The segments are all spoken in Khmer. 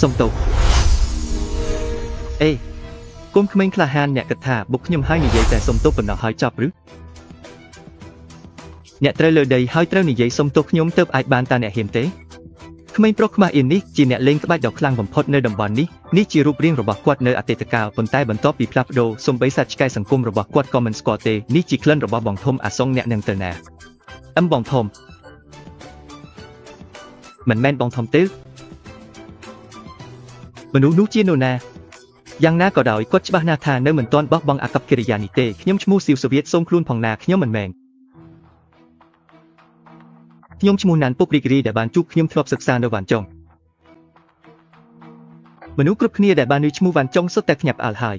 សុំទោសអេគុំក្មេងក្លាហានអ្នកគិតថាបុកខ្ញុំហើយនិយាយតែសុំទោសប៉ុណ្ណោះហើយចប់ឬអ្នកត្រូវលើដីហើយត្រូវនិយាយសុំទោសខ្ញុំទើបអាចបានតាអ្នកហ៊ានទេក្មេងប្រុសខ្មាស់អៀននេះជាអ្នកលេងក្បាច់ដ៏ខ្លាំងបំផុតនៅតំបន់នេះនេះជារូបរាងរបស់គាត់នៅអតីតកាលប៉ុន្តែបន្ទាប់ពីផ្លាស់ប្ដូរសូម្បីសត្វឆ្កែសង្គមរបស់គាត់ក៏មិនស្គាល់ទេនេះជាក្លិនរបស់បងធំអាសុងអ្នកនឹងទៅណាអឹមបងធំមិនមែនបងធំទេមនុស្សនោះជានរណាយ៉ាងណាក៏ដោយគាត់ច្បាស់ណាស់ថានៅមិនទាន់បោះបង់អាកប្បកិរិយានេះទេខ្ញុំឈ្មោះស៊ីវសូវៀតសូមខ្លួនផងណាខ្ញុំមិនមែនខ្ញុំឈ្មោះណានពុករីករាយដែលបានជួបខ្ញុំធ្លាប់សិក្សានៅវ៉ាន់ចុងមនុស្សគ្រប់គ្នាដែលបានឮឈ្មោះវ៉ាន់ចុងសុទ្ធតែភ្ញាក់ផ្អើលហើយ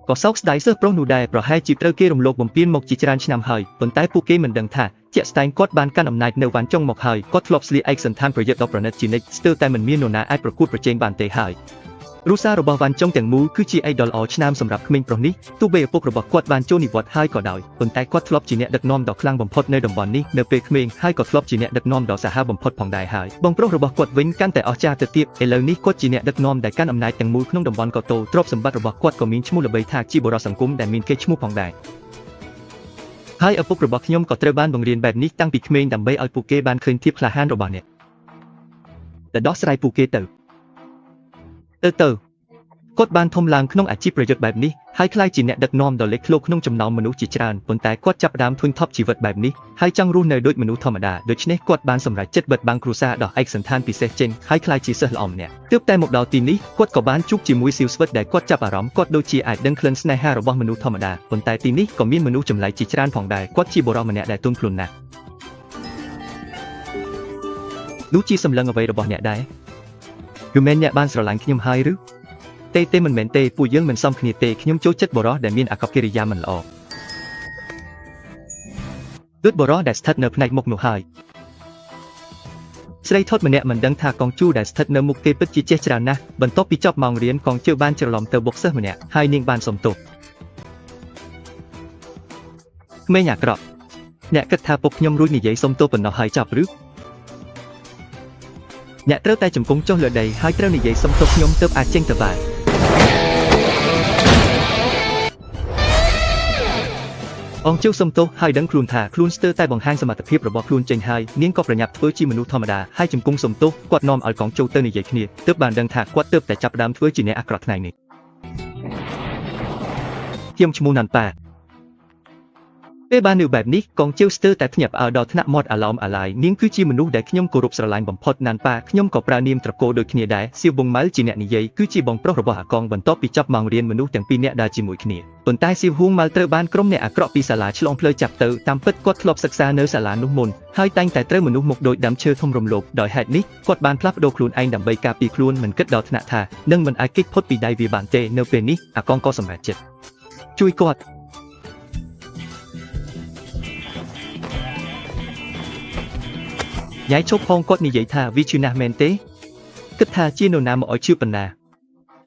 ក៏សោកស្ដាយសិស្សប្រុសនោះដែរប្រហែលជាត្រូវគេរំលោភបំពានមកជាច្រើនឆ្នាំហើយប៉ុន្តែពួកគេមិនដឹងថាជាក់ស្ដែងគាត់បានកាន់អំណាចនៅវ៉ាន់ចុងមកហើយគាត់ធ្លាប់ស្លៀកឯកសណ្ឋានប្រយុទ្ធដ៏ប្រណិតជានិច្ចស្ទើរតែមិនមាននរណាអាចប្រកួតប្រជែងបានទេហើយគ្រួសាររបស់វ៉ាន់ចុងទាំងមូលគឺជាឯកដ៏ល្អឆ្នើមសម្រាប់ក្មេងប្រុសនេះទោះបីឪពុករបស់គាត់បានចូលនិវត្តន៍ហើយក៏ដោយប៉ុន្តែគាត់ធ្លាប់ជាអ្នកដឹកនាំដ៏ខ្លាំងបំផុតនៅតំបន់នេះនៅពេលក្មេងហើយក៏ធ្លាប់ជាអ្នកដឹកនាំដ៏សាហាវបំផុតផងដែរហើយបងប្រុសរបស់គាត់វិញកាន់តែអស្ចារ្យទៅទៀតឥឡូវនេះគាត់ជាអ្នកដឹកនាំដែលកាន់អំណាចទាំងមូលក្នុងតំបន់កូតូទ្រព្យសម្បត្តិរបស់គាត់ក៏មានឈ្មោះល្បីថាជាបុរសសង្គមដែលមានកេរ្តិ៍ឈ្មោះផងដែរហើយឪពុករបស់ខ្ញុំក៏ត្រូវបានបង្រៀនបែបនេះតាំងពីក្មេងដើម្បីឲ្យពួកគេបានឃើញភាពក្លាហានរបស់អ្នកដែលដោះស្រាយពួកគេទៅទៅគាត់បានធំឡើងក្នុងអាជីពប្រយុទ្ធបែបនេះហើយក្លាយជាអ្នកដឹកនាំដ៏លេចធ្លោក្នុងចំណោមមនុស្សជាច្រើនប៉ុន្តែគាត់ចាប់ផ្ដើមធុញថប់ជីវិតបែបនេះហើយចង់រស់នៅដូចមនុស្សធម្មតាដូច្នេះគាត់បានសម្រេចចិត្តបិទបាំងគ្រួសារដោះឯកសណ្ឋានពិសេសចេញហើយក្លាយជាសិស្សល្អម្នាក់ទើបតែមកដល់ទីនេះគាត់ក៏បានជួបជាមួយស៊ីវស្វិតដែលគាត់ចាប់អារម្មណ៍គាត់ដូចជាអាចដឹងក្លិនស្នេហារបស់មនុស្សធម្មតាប៉ុន្តែទីនេះក៏មានមនុស្សចម្លែកជាច្រើនផងដែរគាត់ជាបុរសម្នាក់ដែលទន់ភ្លន់ណាស់នោះជាសម្លឹងអ្វីរបស់អ្នកដែរយូមែនអ្នកបានស្រឡាញ់ខ្ញុំហើយឬទេទេមិនមែនទេពួកយើងមិនសមគ្នាទេខ្ញុំចូលចិត្តបុរសដែលមានអាកប្បកិរិយាមិនល្អដូចបុរសដែលស្ថិតនៅផ្នែកមុខនោះហើយស្រីថតម្នាក់មិនដឹងថាកងជូដែលស្ថិតនៅមុខគេពិតជាចេះច្រើនណាស់បន្ទាប់ពីចប់ម៉ោងរៀនកងជើបានច្រឡំទៅបុកសិស្សម្នាក់ហើយនាងបានសុំទោសក្មេងអាក្រក់អ្នកគិតថាពុកខ្ញុំរួចនិយាយសុំទោសប៉ុណ្ណោះហើយចប់ឬអ្នកត្រូវតែចំគង់ចុះលើដីហើយត្រូវនិយាយសុំទោសខ្ញុំទើបអាចចេញទៅបានអង្គជើសុំទោសហើយដឹងខ្លួនថាខ្លួនស្ទើរតែបង្ហាញសមត្ថភាពរបស់ខ្លួនចេញហើយនាងក៏ប្រញាប់ធ្វើជាមនុស្សធម្មតាហើយចំគង់សុំទោសគាត់នាំឲ្យកងជោទៅនិយាយគ្នាទើបបានដឹងថាគាត់ទើបតែចាប់ផ្ដើមធ្វើជាអ្នកអាក្រក់ថ្ងៃនេះខ្ញុំឈ្មោះណាន់ប៉ាពេលបាននៅបែបនេះកងជើស្ទើរតែភ្ញាក់ផ្អើលដល់ថ្នាក់មាត់អាឡោមអាឡាយនាងគឺជាមនុស្សដែលខ្ញុំគោរពស្រឡាញ់បំផុតណាន់ប៉ាខ្ញុំក៏ប្រើនាមត្រកូលដូចគ្នាដែរសៀវប៊ុងម៉ៅជាអ្នកនិយាយគឺជាបងប្រុសរបស់អាកងបន្ទាប់ពីចប់ម៉ោងរៀនមនុស្សទាំងពីរនាក់ដើរជាមួយគ្នាប៉ុន្តែសៀវហួងម៉ៅត្រូវបានក្រុមអ្នកអាក្រក់ពីសាលាឆ្លងផ្លូវចាប់ទៅតាមពិតគាត់ធ្លាប់សិក្សានៅសាលានោះមុនហើយតែងតែត្រូវមនុស្សមុខដូចដើមឈើធំរំលោភដោយហេតុនេះគាត់បានផ្លាស់ប្ដូរខ្លួនឯងដើម្បីការពារខ្លួនមិនគិតដល់ថ្នាក់ថានឹងមិនអាចគេចផុតពីដៃវាបានទេនៅពេលនេះអាកងក៏សម្រេចចិត្តជួយគាត់ញ៉ៃឈប់ផងគាត់និយាយថាវាឈឺណាស់មែនទេគិតថាជានរណាមកឲ្យឈឺប៉ុណ្ណា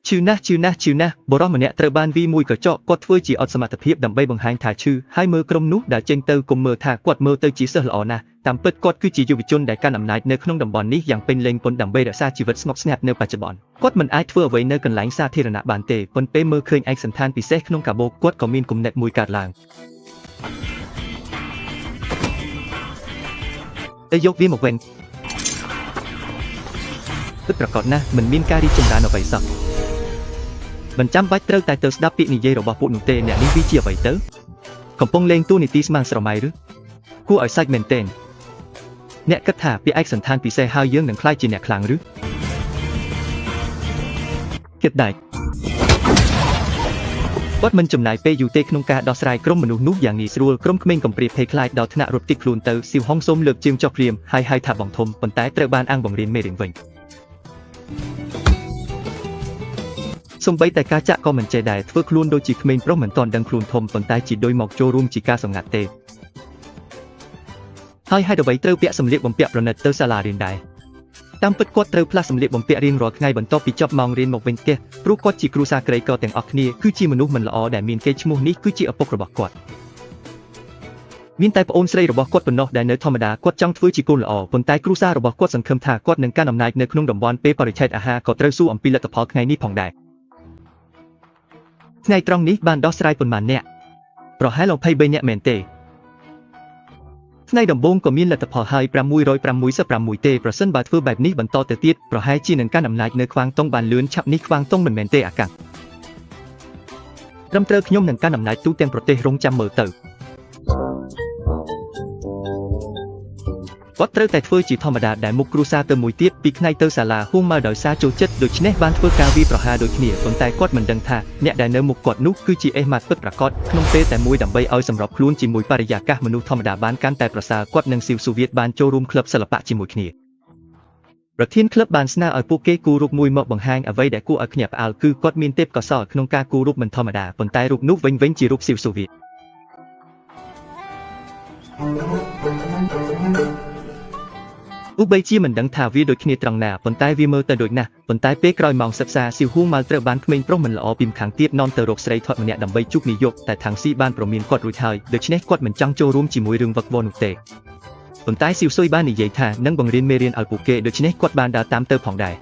ឈឺណាស់ឈឺណាស់ឈឺណាស់បុរសម្នាក់ត្រូវបានវីមួយកញ្ចក់គាត់ធ្វើជាអត់សមត្ថភាពដើម្បីបង្ហាញថាឈឺហើយមើលក្រុមនោះដែលចេញទៅគុំមើលថាគាត់មើលទៅជាសិស្សល្អណាស់តាមពិតគាត់គឺជាយុវជនដែលកាន់អំណាចនៅក្នុងតំបន់នេះយ៉ាងពេញលេញប៉ុនដើម្បីរក្សាជីវិតស្ងប់ស្ងាត់នៅបច្ចុប្បន្នគាត់មិនអាចធ្វើអ្វីនៅកន្លែងសាធារណៈបានទេប៉ុន្តែមើលឃើញឯកសណ្ឋានពិសេសក្នុងកាបូបគាត់ក៏មានគំនិតមួយកើតឡើងទៅយកវាមកវិញពិតប្រាកដណាស់មិនមានការរីកចម្រើនអ្វីសោះមិនចាំបាច់ត្រូវតែទៅស្ដាប់ពាក្យនិយាយរបស់ពួកនោះទេអ្នកនេះវាជាអ្វីទៅកំពុងលេងតួនាទីស្មានស្រមៃឬគួរឲ្យសាច់មែនទែនអ្នកគិតថាពាក្យឯកសណ្ឋានពិសេសហើយយើងនឹងក្លាយជាអ្នកខ្លាំងឬគិតដែរគាត់មិនចំណាយពេលយូរទេក្នុងការដោះស្រាយក្រុមមនុស្សនោះយ៉ាងងាយស្រួលក្រុមក្មេងកំព្រាភ័យខ្លាចដល់ថ្នាក់រត់គេចខ្លួនទៅសៀវហុងសូមលើកជើងចុះព្រាមហើយហៅថាបងធំប៉ុន្តែត្រូវបានអាងបង្រៀនមេរៀនវិញសូម្បីតែការចាក់ក៏មិនចេះដែរធ្វើខ្លួនដូចជាក្មេងប្រុសមិនទាន់ដឹងខ្លួនធំប៉ុន្តែជាដូចមកចូលរួមជាការសម្ងាត់ទេហើយហេតុអ្វីត្រូវពាក់សម្លៀកបំពាក់ប្រណិតទៅសាលារៀនដែរតាមពិតគាត់ត្រូវផ្លាស់សម្លៀកបំពាក់រៀងរាល់ថ្ងៃបន្ទាប់ពីចប់ម៉ោងរៀនមកវិញផ្ទះព្រោះគាត់ជាគ្រួសារក្រីក្រទាំងអស់គ្នាគឺជាមនុស្សមិនល្អដែលមានកេរ្តិ៍ឈ្មោះនេះគឺជាឪពុករបស់គាត់ មានតែប្អូនស្រីរបស់គាត់ប៉ុណ្ណោះដែលនៅធម្មតាគាត់ចង់ធ្វើជាកូនល្អប៉ុន្តែគ្រួសាររបស់គាត់សង្ឃឹមថាគាត់នឹងកាន់អំណាចនៅក្នុងតំបន់ពេលបរិច្ឆេទអាហារក៏ត្រូវសួរអំពីលទ្ធផលថ្ងៃនេះផងដែរថ្ងៃត្រង់នេះបានដោះស្រាយប៉ុន្មានអ្នកប្រហែល23អ្នកមែនទេថ្ងៃដំបូងក៏មានលទ្ធផលហើយ666ទេប្រសិនបើធ្វើបែបនេះបន្តទៅទៀតប្រហែលជានឹងកាន់អំណាចនៅខ្វាងតុងបានលឿនឆាប់នេះខ្វាងតុងមិនមែនទេអាកាំងត្រឹមត្រូវខ្ញុំនឹងកាន់អំណាចទូទាំងប្រទេសរងចាំមើលទៅគាត់ត្រូវតែធ្វើជាធម្មតាដែលមុខគ្រួសារទៅមួយទៀតពីថ្ងៃទៅសាលាហួងមកដោយសារចូលចិត្តដូច្នេះបានធ្វើការវាយប្រហារដូចគ្នាប៉ុន្តែគាត់មិនដឹងថាអ្នកដែលនៅមុខគាត់នោះគឺជាអេម៉ាត់ពិតប្រាកដក្នុងពេលតែមួយដើម្បីឲ្យសម្របខ្លួនជាមួយបរិយាកាសមនុស្សធម្មតាបានកាន់តែប្រសើរគាត់និងស៊ីវស៊ូវៀតបានចូលរួមក្លឹបសិល្បៈជាមួយគ្នាប្រធានក្លឹបបានស្នើឲ្យពួកគេគូររូបមួយមកបង្ហាញអ្វីដែលគួរឲ្យភ្ញាក់ផ្អើលគឺគាត់មានទេពកោសល្យក្នុងការគូររូបមិនធម្មតាប៉ុន្តែរូបនោះវិញជារូបស៊ីវស៊ូវៀតទោះបីជាមិនដឹងថាវាដូចគ្នាត្រង់ណាប៉ុន្តែវាមើលទៅដូចណាស់ប៉ុន្តែពេលក្រោយម៉ោងសិក្សាស៊ីវហួងម៉ាល់ត្រូវបានក្មេងប្រុសមិនល្អពីម្ខាងទៀតនាំទៅរកស្រីធាត់ម្នាក់ដើម្បីជួបនាយកតែខាងស៊ីបានប្រមានគាត់រួចហើយដូច្នេះគាត់មិនចង់ចូលរួមជាមួយរឿងវឹកវរនោះទេប៉ុន្តែស៊ីវស៊ុយបាននិយាយថានឹងបង្រៀនមេរៀនឲ្យពួកគេដូច្នេះគាត់បានដើរតាមទៅផងដែរ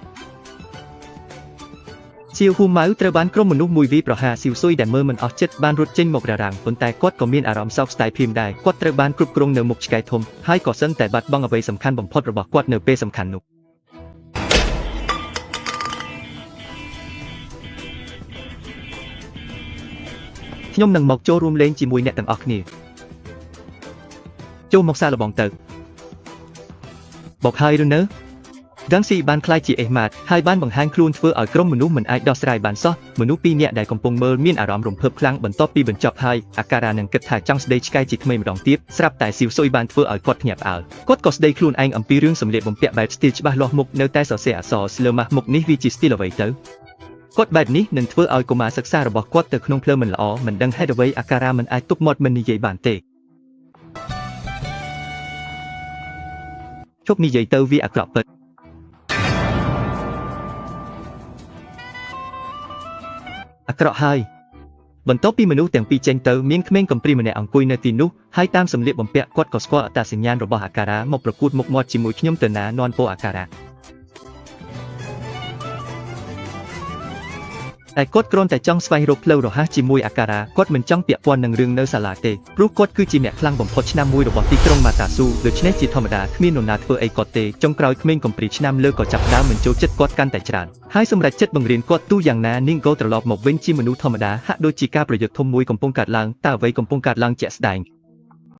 សៀវហ៊ូម៉ៅត្រូវបានក្រុមមនុស្សមួយវាយប្រហារសៀវស៊ុយដែលមើលមិនអស់ចិត្តបានរត់ចេញមកររាំងប៉ុន្តែគាត់ក៏មានអារម្មណ៍សោកស្ដាយភៀមដែរគាត់ត្រូវបានគ្រប់គ្រងនៅមុខឆ្កែធំហើយក៏សឹងតែបាត់បង់អ្វីសំខាន់បំផុតរបស់គាត់នៅពេលសំខាន់នោះខ្ញុំនឹងមកចូលរួមលេងជាមួយអ្នកទាំងអស់គ្នាចូលមកសាកល្បងទៅបកហើយឬនៅដាំងស៊ីបានក្លាយជាអេម៉ាតហើយបានបង្ហាញខ្លួនធ្វើឲ្យក្រុមមនុស្សមិនអាចដោះស្រាយបានសោះមនុស្សពីរនាក់ដែលកំពុងមើលមានអារម្មណ៍រំភើបខ្លាំងបន្ទាប់ពីបញ្ចប់ហើយអាការ៉ានឹងគិតថាចង់ស្ដីឆ្កែជាថ្មីម្ដងទៀតស្រាប់តែស៊ីវស៊ុយបានធ្វើឲ្យគាត់ភ្ញាក់ផ្អើលគាត់ក៏ស្ដីខ្លួនឯងអំពីរឿងសម្លៀកបំពាក់បែបស្ទីលច្បាស់លាស់មុខនៅតែសរសេរអក្សរស្លើម៉ាស់មុខនេះវាជាស្ទីលអ្វីទៅគាត់បែបនេះនឹងធ្វើឲ្យកុមារសិក្សារបស់គាត់ទៅក្នុងផ្លូវមិនល្អមិនដឹងហេតុអ្វីអាការ៉ាមិនអាចទប់មាត់មិននិយាយបានទេជប់និយាយទៅវាអាក្រក់ពិតអាក្រក់ហើយបន្ទាប់ពីមនុស្សទាំងពីរចេញទៅមានក្មេងកំព្រាម្នាក់អង្គុយនៅទីនោះហើយតាមសម្លៀកបំពាក់គាត់ក៏ស្គាល់អត្តសញ្ញាណរបស់អាការ៉ាមកប្រកួតមុខមាត់ជាមួយខ្ញុំទៅណានន់ពោអាការ៉ាតែគាត់គ្រាន់តែចង់ស្វែងរកផ្លូវរហ័សជាមួយអាការ៉ាគាត់មិនចង់ពាក់ព័ន្ធនឹងរឿងនៅសាលាទេព្រោះគាត់គឺជាអ្នកខ្លាំងបំផុតឆ្នាំមួយរបស់ទីក្រុងម៉ាតាស៊ូដូច្នេះជាធម្មតាគ្មាននរណាធ្វើអីគាត់ទេចុងក្រោយក្មេងកំព្រាឆ្នាំលើក៏ចាប់ផ្ដើមមិនចូលចិត្តគាត់កាន់តែច្រើនហើយសម្រេចចិត្តបង្រៀនគាត់ទូយ៉ាងណានាងក៏ត្រឡប់មកវិញជាមនុស្សធម្មតាហាក់ដូចជាការប្រយុទ្ធធំមួយកំពុងកើតឡើងតើអ្វីកំពុងកើតឡើងជាក់ស្ដែង